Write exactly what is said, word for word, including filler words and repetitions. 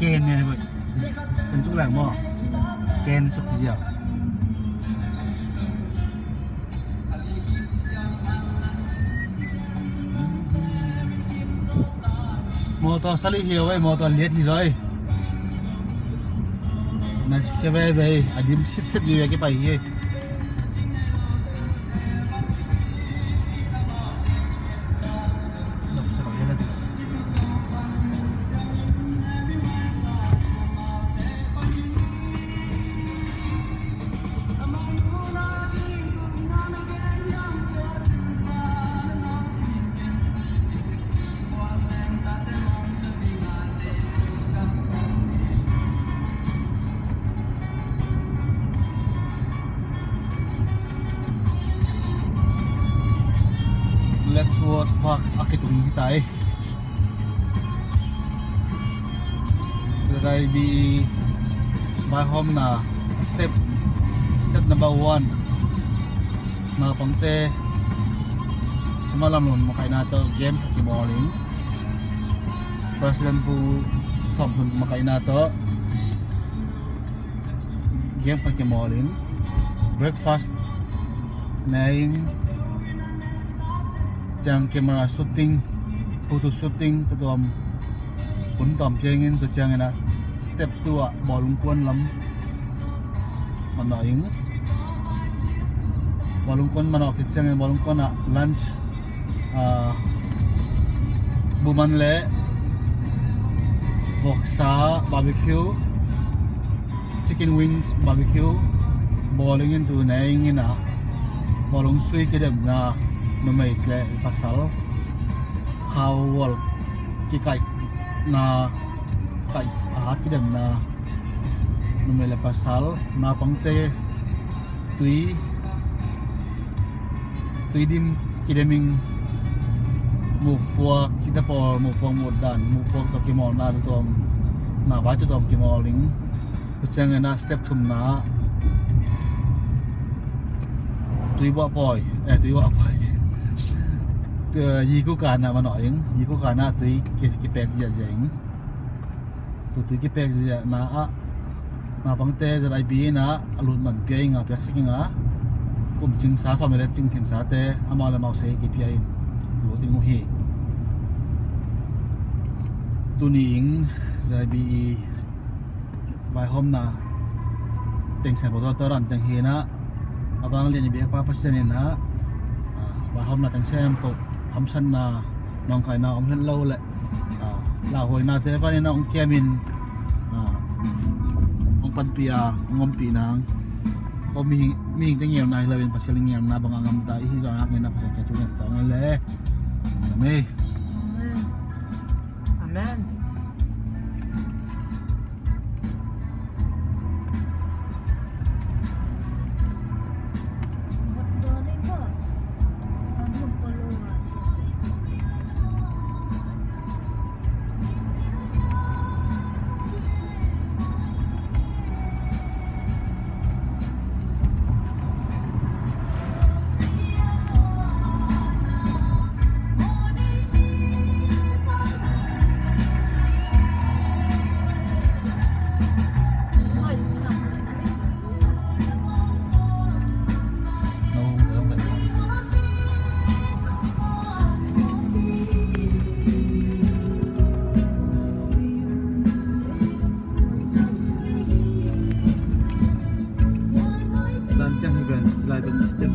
Ken ne, ken suk lang maw. Ken suk zia. Motor sali hi lo ei, motor liat hi lo ei. Na sia veve, a dim sitset veve kipai hi ei. Letchworth Park a kitung hi ta ei. Tua dai bi vaihawmna step, step number one. Naupangte sima lam lon makaihna tawh game khat kimawl in. President Pu Sawm Thun makaihna tawh game khat kimawl in, breakfast ne ing, ciang camera shooting, photo shooting, tua tuam hun tuam ciangin, tua ciangin ah step two ah bawlung kuan lam manawh ing. Bawlung kuan manawh khit ciangin bawlung kuan ah lunch, ah, buman le voksa barbecue, chicken wings barbecue bawlung in tu ne ing in ah, bawlung sui kidemna numei le pasal, khau vual kikaihna kaih a kidemna numei le pasal, naupangte tui, tui dim kidem ing, mukpuak kita pawl, mukpuak mutdan, mukpuak tawh kimawlna tutuam, na vai tutuam kimawl ing. Tua ciangin ah step thumna ah tui buah pawi, eh, tui buah pawi ci. Tua yiku kana manawh ing, yiku kana tui ki, kipek ziahziah ing. Tua tui kipek ziahna ah naupangte Z I B in ah a lut man pia ing a, piaksak ing a, kum cingsa sawm le cing thinsate amau le amau sei kipia in lut in mu hi. Tuni ing Z I B i vaihawmna teng sian bawltaw ran teng hi in ah, a vanglian i biakpa Pasian in ah, ah, vaihawmna teng sian bawltaw hamsatna nawngkaina om hen lo le, ah, lauhuainate panin ah hong kiamin, ah, hong panpih a hong ompih nang. Aw, mihing, mihingte ngelna hi loin Pasian ngelna bangah ngamta i hi zongin a ngei na Pasian kiang thu ngen ta ung le. Amen. Amen. Dan ciang hi pen, lai pen step